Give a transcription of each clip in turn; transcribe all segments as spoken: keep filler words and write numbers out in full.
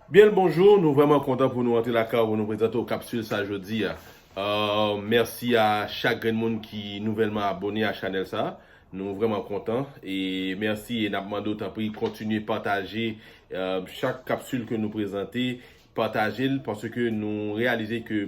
Byen l bonjou, nou vrèman kontan pou nou antre lakay ou pou nou prezante w kapsil sa jodi a. Euh, mèsi a chak grenn moun ki nouvèlman abone a chanèl sa. Nou vrèman kontan e mèsi e n ap mande w tanpri kontinye pataje euh, chak kapsil ke nou prezante, pataje l paske nou reyalize ke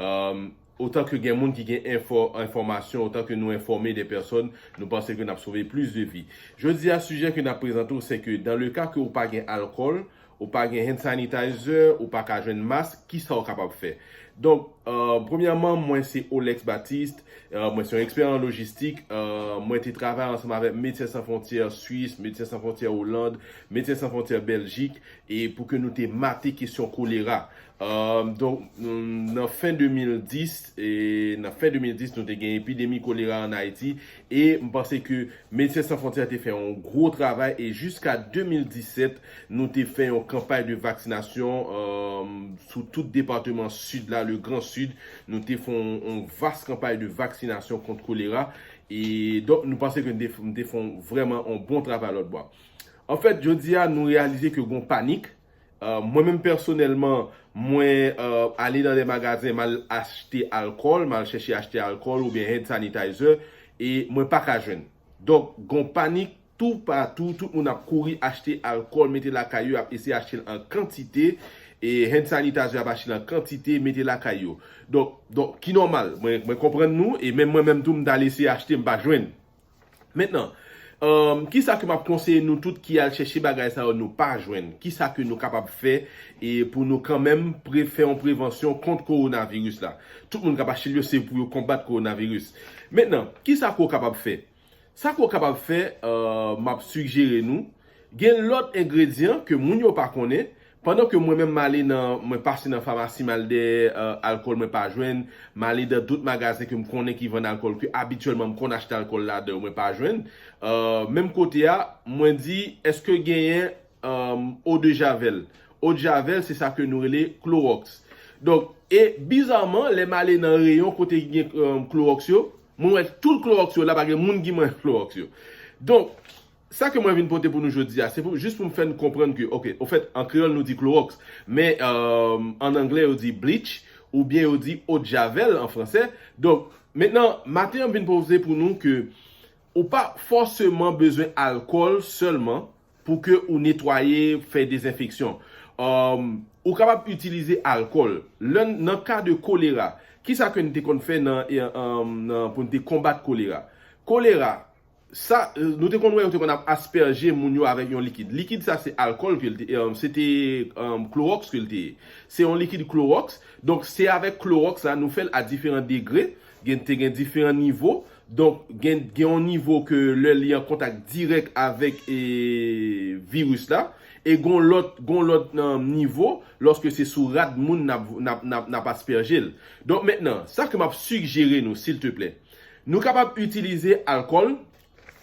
euh, otan ke gen moun ki gen enfò, enfòmasyon, otan ke nou enfòme de pèsòn, nou panse ke n ap sove plis de vi. Jodi a, sijè ke n ap prezante w, se ke dans le cas ke ou pa gen alkòl, ou pa gen hand sanitizer, ou pa ka jwenn mask, kisa ou kapab fè? Donk, euh, premyèman, mwen se Olex Baptiste, euh, mwen se yon ekspè an lojistik, euh, mwen te travay ansanm avèk Medsen San Fwontyè Swis, Medsen San Fwontyè Oland, Medsen San Fwontyè Bèljik, e pou ke nou te mate kesyon kolera. Euh, donk, nan fen de mil dis, e nan fen de mil dis, nou te gen epidemi kolera an Ayiti, e m panse ke Medsen San Fwontyè te fè yon gwo travay e jiska de mil disèt, nou te fè yon kanpay de vaksinasyon euh, sou tout depatman sid la, le Gran Sid. Nou te fè yon, yon vas kanpay de vaksinasyon kont kolera. E donk, nou panse ke nou te, nou te fè yon, vrèman yon bon travay lòt bò. Anfèt, jodi a, nou reyalize ke gon panik. Euh, mwen menm pèsonèlman, mwen euh, ale nan de magazen, m al achte alkòl, m al chèche achte alkòl oubyen hand sanitizer, e mwen pa ka jwenn. Donk, gon panik toupatou, tout moun ap kouri achte alkòl, mete lakay yo, ap eseye achte l an kantite, e hand sanitizer ap achte l an kantite, mete lakay yo. Donk, donk ki nòmal, mwen, mwen konprann nou, e menm mwen menm tou, m t al eseye achte, m pa jwenn. Mentnan, um, kisa ke m ap konseye nou tout ki al chèche bagay sa yo nou pa jwenn? Kisa ke nou kapab fè e pou nou kanmenm pre, fè yon prevansyon kont kowonaviris la? Tout moun k ap achte l yo, se pou yo konbat kowonaviris. Mentnan, kisa ke w kapab fè? Sa ke w kapab fè, uh, m ap sigjere nou, gen lòt engredyan ke moun yo pa konnen, pandan ke mwen menm m ale nan, mwen pase nan famasi, m al dèyè euh, alkòl, mwen pa jwenn, m ale nan dòt magazen ke m konnen ki vann alkòl, ke abityèlman m konn achte alkòl ladan yo, mwen pa jwenn. Euh, menm kote a, mwen di, èske genyen euh, eau de javel? Eau de javel, se sa ke nou rele klowòks. Donk, e bizarman, lè m ale nan reyon kote ki gen euh, klowòks yo, mwen wè tout klowòks yo la, pa gen moun ki manyen klowòks yo. Donk, sa ke mwen vin pote pou nou jodi a, se pou, jis pou m fè n konprann ke, ok, ofèt, an kreyòl nou di klowòks, men euh, an anglè yo di bleach, oubyen yo di eau de javel an fransè. Donk, mentnan, maten an m vin poze pou nou ke ou pa fòseman bezwen alkòl sèlman pou ke ou netwaye, fè dezenfeksyon. Euh, ou kapab itilize alkòl. Lè n, nan ka de kolera, kisa ke n te konn fè nan, euh, nan, pou n te konbat kolera? Kolera, sa, euh, nou te konn wè yo te konn ap aspèje moun yo avèk yon likid. Likid sa se alkòl ke l te, euh, se te euh, klowòks ke l te ye. Se yon likid klowòks. Donk, se avèk klowòks la, nou fè l a diferan degre. Gen, te gen diferan nivo. Donk, gen, gen yon nivo ke lè li an kontak dirèk avèk e, viris la. E gon lòt, gon lòt nan nivo, lòske se sou rad moun n ap, n ap, n ap, n ap aspèje l. Donk, mentnan, sa ke m ap sigjere nou, silteplè, nou kapab itilize alkòl,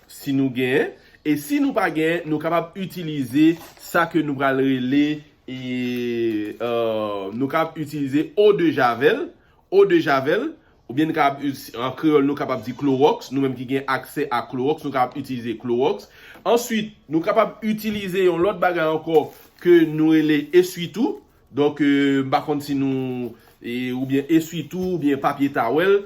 si nou genyen, e si nou pa genyen, nou kapab itilize sa ke nou pral rele, e, euh, nou kapab itilize eau de javel, eau de javel, oubyen nou kapab, an kreyòl, nou kapab di klowòks, nou menm ki gen aksè a klowòks, nou kapab itilize klowòks. Answit, nou kapab itilize yon lòt bagay ankò ke nou rele eswitou. Donk, euh, m pa konn si nou, e, oubyen eswitou, oubyen papye tawèl.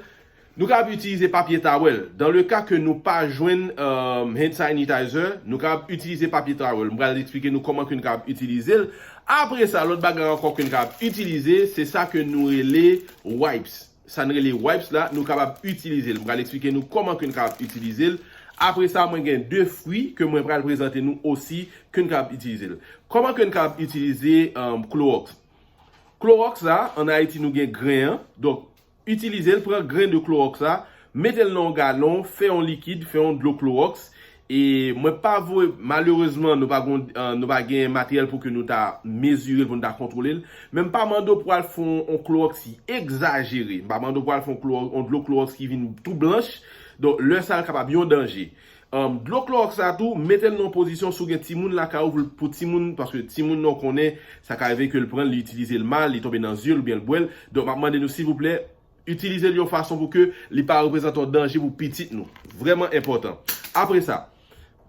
Nou kapab itilize papye tawèl. Dans le cas ke nou pa jwenn euh, hand sanitizer, nou kapab itilize papye tawèl. M pral eksplike nou kòman ke nou kapab itilize l. Apre sa, lòt bagay ankò ke nou kapab itilize, se sa ke nou rele wipes. Sa n rele wipes la, nou kapab itilize l. M pral eksplike nou kòman ke nou kapab itilize l. Apre sa, mwen gen de fwi ke mwen pral prezante nou osi ke nou kapab itilize l. Kòman ke nou kapab itilize euh, klowòks? Klowòks la, an Ayiti nou gen gren an. Donk, itilize l, pran grenn de klowòks la, mete l nan yon galon, fè yon likid, fè yon dlo klowòks. E mwen pa voye, malerezman, nou pa gon, euh, nou pa gen materyèl pou ke nou ta mezire l, pou nou ta kontwole l. Men m pa mande w pou al fè yon, yon klowòks ki egzajere. M pa mande w pou al fè yon klowòks, yon dlo klowòks ki vin tou blanch. Donk, lè sa l kapab yon danje. Um, dlo klowòks la tou, mete l nan yon pozisyon si w gen timoun lakay ou pou, pou timoun, paske timoun nan w konnen, sa ka rive ke l pran l, li itilize l mal, li tonbe nan zye l oubyen l bwè l. Donk, m ap mande nou, silvouplè, itilize l yon fason pou ke li pa reprezante yon danje pou pitit nou. Vrèman enpòtan. Apre sa,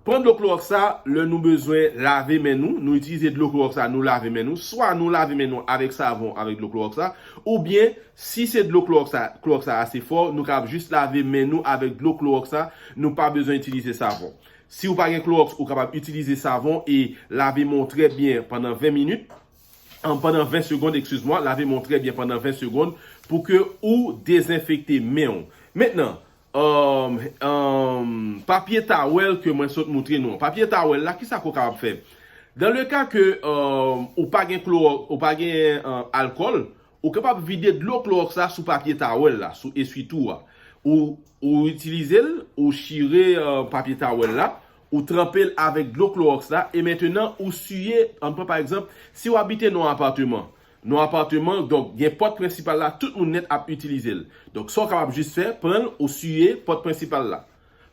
Pran dlo klowòks sa, lè nou bezwen lave men nou, nou itilize dlo klowòks sa, nou lave men nou. Swa nou lave men nou avèk savon, avèk dlo klowòks sa, oubyen si se dlo klowòks sa, klowòks sa ase fò, nou kapab jis lave men nou avèk dlo klowòks sa, nou pa bezwen itilize savon. Si ou pa gen klowòks, ou kapab itilize savon e lave men w trè byen pandan ven minit. An, pandan ven segonn, eskiz mwa, lave men w trè byen pandan ven segonn pou ke ou dezenfekte men w. Mentnan, um, um, papye tawèl ke mwen sot moutre nou an. Papye tawèl la, kisa ke w kapab fè? Dan le ka ke um, ou pa gen klowòks, ou pa gen um, alkòl, ou kapab vide dlo klowòks la sou papye tawèl la, sou eswitou a. Ou, ou itilize l, ou chire uh, papye tawèl la, ou tranpe l avèk dlo klowòks la, e mentnan ou siye, ann pran pa egzanp, si w abite nan yon apatman, nan yon apatman, donk gen pòt prensipal la, tout moun nèt ap itilize l. Donk sa w kapab jis fè, pran l, ou siye pòt prensipal la.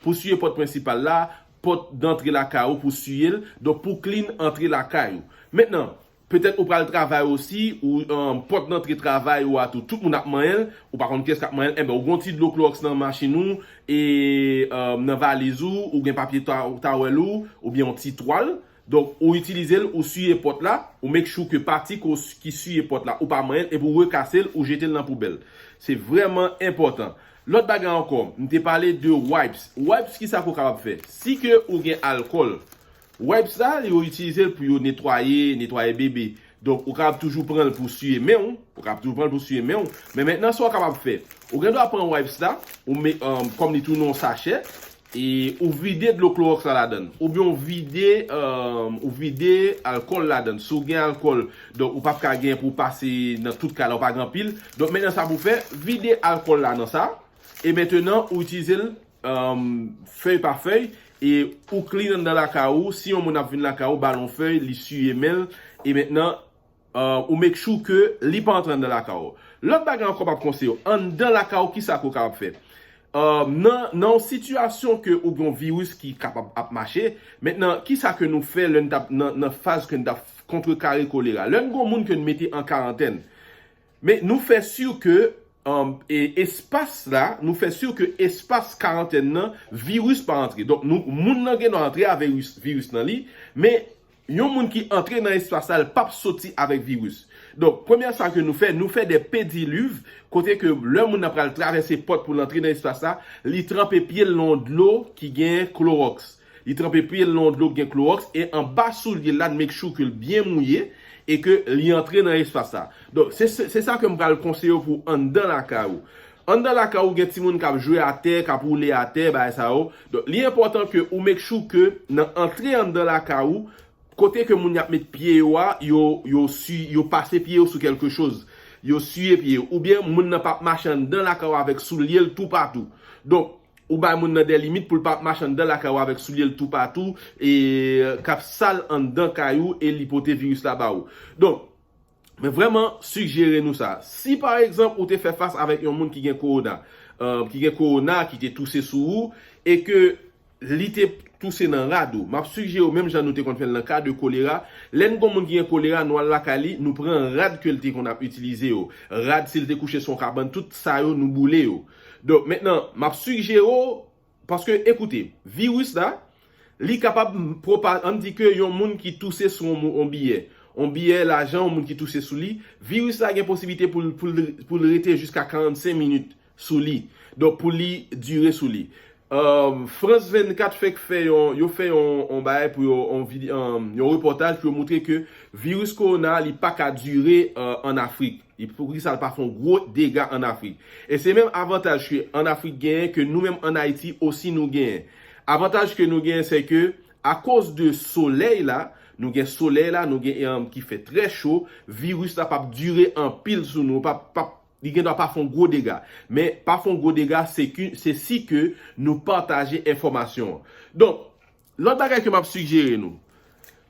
Pou siye pòt prensipal la, pòt dantre lakay ou pou siye l, donk pou clean antre lakay ou. Mentnan, petèt ou pral travay osi, ou um, pòt dantre travay ou a tou, tout moun ap manyen l, ou pa konn kiyès k ap manyen l, enben ou gen yon ti dlo klowòks nan machin ou, e um, nan valiz ou, ou gen papye ta- tawèl ou, oubyen yon ti twal. Donk, ou itilize l, ou siye pòt la, ou make sure ke pati ko- ki siye pòt la, ou pa manyen l, epi ou rekase l, ou jete l nan poubèl. Se vrèman enpòtan. Lòt bagay ankò, m te pale de wipes. Wipes, kisa ke w kapab fè? Si ke ou gen alkòl, wipes la, yo itilize l pou yo netwaye, netwaye bebe. Donk, ou kapab toujou pran l pou siye men w, ou kapab toujou pran l pou siye men w. Men mentnan, sa w kapab fè? Ou gen dwa pran wipes la, ou met, um, kòm li tounen yon sachè, e ou vide dlo klowòks la ladan l, oubyen ou vide, um, ou vide alkòl ladan l. Si w gen alkòl, donk ou p ap ka gen pou w pase nan tout kay la, ou pa gen anpil. Donk mentnan sa pou w fè, vide alkòl la nan sa, e mentnan ou itilize l um, fèy pa fèy, e ou clean anndan lakay ou, si yon moun ap vin lakay ou, ba l yon fèy, li siye men l, e mentnan, uh, ou make sure ke li pa antre anndan lakay ou. Lòt bagay ankò m ap konseye w, anndan lakay ou, kisa ke w kapab fè? Uh, nan, nan yon sitiyasyon ke ou gen yon viris ki kapab ap mache, mentnan, kisa ke nou fè lè n t ap nan, nan faz ke n t ap kontrekare kolera? Lè n gen yon moun ke n mete an karantèn, men nou fè si ke um, e, espas la, nou fè si ke espas karantèn nan, viris pa antre. Donk, nou, moun nan gen dwa antre avèk viris, viris nan li, men yon moun ki antre nan espas la, l p ap soti avèk viris. Donk, premyè sa ke nou fè, nou fè de pediliv, kote ke lè moun nan pral travèse pòt pou l antre nan espas la, li tranpe pye l nan yon dlo ki gen klowòks. Li tranpe pye l nan yon dlo ki gen klowòks, e anba soulye l la, n make sure ke l byen mouye e ke li antre nan espas la. Donk, se, se, se sa ke m pral konseye w pou anndan lakay ou. Anndan lakay ou, gen timoun k ap jwe atè, k ap woule atè, bagay sa yo. Donk, li enpòtan ke ou make sure ke nan antre anndan lakay ou, kote ke moun y ap met pye yo a, yo, yo, si, yo pase pye yo sou kèlke choz. Yo siye pye yo. Oubyen moun nan p ap mache anndan lakay ou avèk soulye l toupatou. Donk, ou bay moun nan de limit pou l pa ap mache anndan lakay ou avèk soulye l toupatou, e k ap sal anndan kay ou e li pote viris la ba ou. Donk, mwen vrèman sigjere nou sa. Si pa egzanp ou te fè fas avèk yon moun ki gen kowona, uh, ki gen kowona, ki te touse sou ou, e ke li te touse nan rad ou, m ap sigjere w, menm jan nou te konn fè l nan ka de kolera, lè n gon moun ki gen kolera, nou al lakay li, nou pran rad ke l te konn ap itilize yo. Rad, si l te kouche sou yon kabann, tout sa yo, nou boule yo. Donk, mentnan, m ap sigjere w, paske, ekoute, viris la, li kapab pwopa-, ann di ke yon moun ki touse sou yon, yon biyè, yon biyè lajan, yon moun ki touse sou li, viris la gen posiblite pou l, pou l, pou l rete jiska karannsenk minit sou li. Donk, pou li dire sou li. Um, France vennkat fèk fè yon, yo fè yon, yon bagay pou yo, yon vide-, um, yon repòtaj pou yo moutre ke viris kowona li pa ka dire uh, ann Afrik. Li, poukisa l pa fè yon gwo dega ann Afrik. E se menm avantaj ke ann Afrik genyen ke nou menm ann Ayiti osi nou genyen. Avantaj ke nou genyen, se ke akoz de solèy la, nou gen solèy la, nou gen um, ki fè trè cho, viris la p ap dire anpil sou nou, p ap, p ap li gen dwa pa fè yon gwo dega. Men pa fè yon gwo dega, se ki, se si ke nou pataje enfòmasyon an. Donk, lòt bagay ke m ap sigjere nou,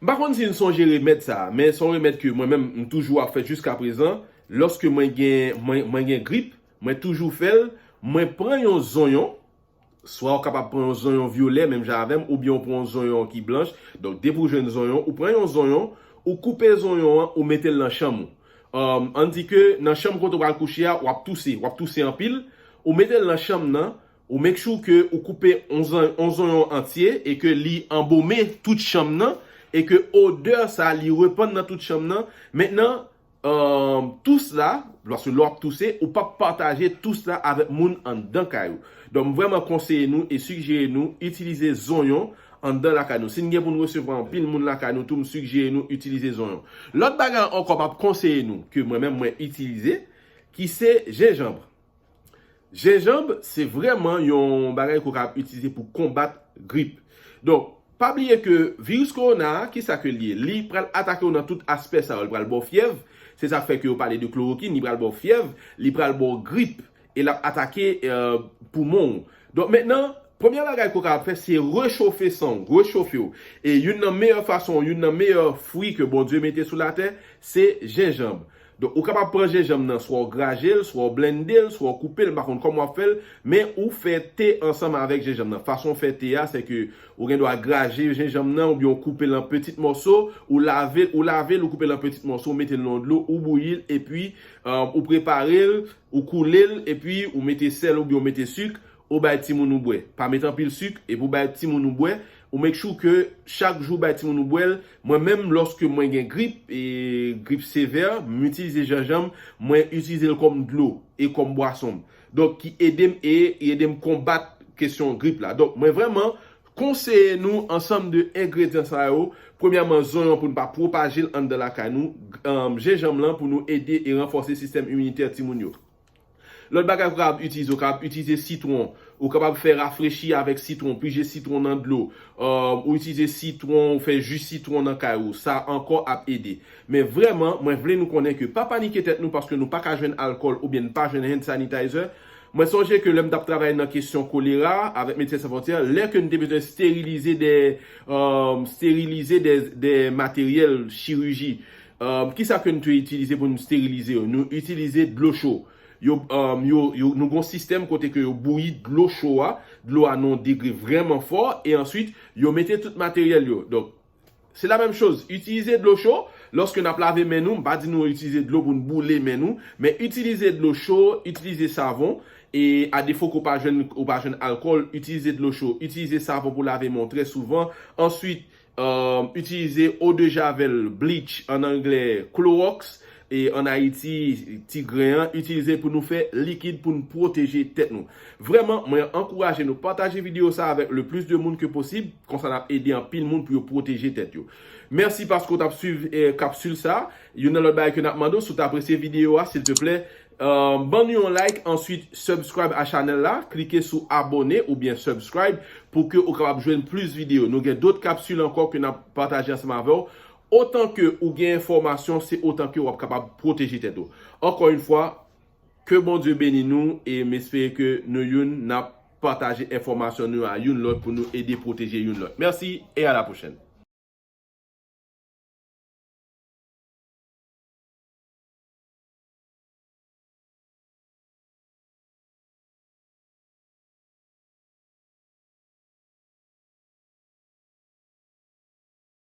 m pa konn si n sonje remèd sa, men se yon remèd ke mwen menm m toujou ap fè jiska prezan, lòske mwen gen, mwen, mwen gen grip, mwen toujou fè l, mwen pran yon zonyon, swa ou kapab pran yon zonyon vyolè, menm jan avè m, oubyen ou pran yon zonyon ki blanch. Donk, depi ou jwenn zonyon, ou pran yon zonyon, ou koupe zonyon an, ou mete l nan chanm ou. Um, ann di ke nan chanm kote ou pral kouche a, w ap touse, w ap touse anpil, ou mete l nan chanm nan, ou make sure ke ou koupe yon zon- yon zonyon antye e ke li anbome tout chanm nan e ke odè sa li repann nan tout chanm nan. Mentnan, um, tous la, paske lè w ap touse, ou p ap pataje tous la avèk moun anndan kay ou. Donk, m vrèman konseye nou e sijere nou itilize zonyon anndan lakay nou. Si n gen pou n resevwa anpil moun lakay nou tou, m sijere nou itilize zonyon. Lòt bagay ankò m ap konseye nou, ke mwen menm mwen itilize, ki se jenjanm. Jenjanm, se vrèman yon bagay ke w kapab itilize pou konbat grip. Donk, pa bliye ke viris kowona a, kisa ke l ye? Li pral atake w nan tout aspè sa yo. Li pral ba w fyèv, se sa k fè ke yo pale de klorokin, li pral ba w fyèv, li pral ba w grip, e l ap atake eh, poumon w. Donk mentnan, premye bagay ke w kapab fè, se rechofe san w, rechofe w. E youn nan meyè fason, youn nan meyè fwi ke Bondye mete sou latè, se jenjanm. Donk, ou kapab pran jenjanm nan, swa w graje l, swa w blende l, swa w koupe l, m pa konn kòman w ap fè l, men ou fè te ansanm avèk jenjanm nan. Fason w fè te a, se ke ou gen dwa graje jenjanm nan, oubyen w koupe l an pitit mòso, ou lave, ou lave l, ou koupe l an pitit mòso, ou mete l nan dlo, ou bouyi l, epi um, ou prepare l, ou koule l, epi ou mete sèl oubyen ou mete sik, ou bay timoun ou bwè. Pa mete anpil sik, epi ou bay timoun ou bwè, ou make sure ke chak jou ou bay timoun ou bwè l. Mwen menm, lòske mwen gen grip, e grip sevè, m itilize jenjanm, mwen itilize l kòm dlo e kòm bwason m. Donk, ki ede m e ede m konbat kesyon grip la. Donk, mwen vrèman konseye nou ansanm de engredyan sa yo. Premyèman, zonyon pou n pa pwopaje l anndan lakay nou. Jenjanm lan pou nou ede e ranfòse sistèm iminitè timoun yo. Lòt bagay ou kapab itilize, ou kapab itilize sitwon. Ou kapab fè rafrechi avèk sitwon, pije sitwon nan dlo. Ou itilize sitwon, ou fè ji sitwon nan kay ou. Sa ankò ap ede. Men vrèman, mwen vle nou konnen ke pa panike tèt nou paske nou pa ka jwenn alkòl oubyen n pa jwenn hand sanitizer. Mwen sonje ke lè m t ap travay nan kesyon kolera avèk Medsen San Fwontyè, lè ke n te bezwen sterilize de, um, sterilize de, de materyèl chiriji, um, kisa ke n te itilize pou n sterilize yo? Nou itilize dlo cho. Yo, um, yo, yo, nou gon sistèm kote ke yo bouyi dlo cho a, dlo a nan yon degre vrèman fò, e answit, yo mete tout materyèl yo. Donk, se la menm choz. Itilize dlo cho. Lòske n ap lave men nou, m pa di nou itilize dlo pou n boule men nou, men itilize dlo cho, itilize savon, e a defo ke w pa jwenn, ou pa jwenn alkòl, itilize dlo cho, itilize savon pou lave men w trè souvan. Answit, um, itilize eau de javel, bleach, an anglè, Clorox, e an Ayiti, ti gren an, itilize pou nou fè likid pou n pwoteje tèt nou. Vrèman, mwen ankouraje nou pataje videyo sa avèk le plis de moun ke posib, konsa n ap ede anpil moun pou yo pwoteje tèt yo. Mèsi paske w t ap swiv eh, kapsil sa. Youn nan lòt bagay ke n ap mande w, si w t apresye videyo a, silteplè, eh, ban nou yon like, answit subscribe a chanèl la, klike sou abone oubyen subscribe pou ke ou kapab jwenn plis videyo. Nou gen dòt kapsil ankò ke n ap pataje ansanm avè w. Otan ke ou gen enfòmasyon, se otan ke w ap kapab pwoteje tèt ou. Ankò yon fwa, ke Bondye beni nou e m espere ke nou youn n ap pataje enfòmasyon nou a youn lòt pou nou ede pwoteje youn lòt. Mèsi e a la pwochèn.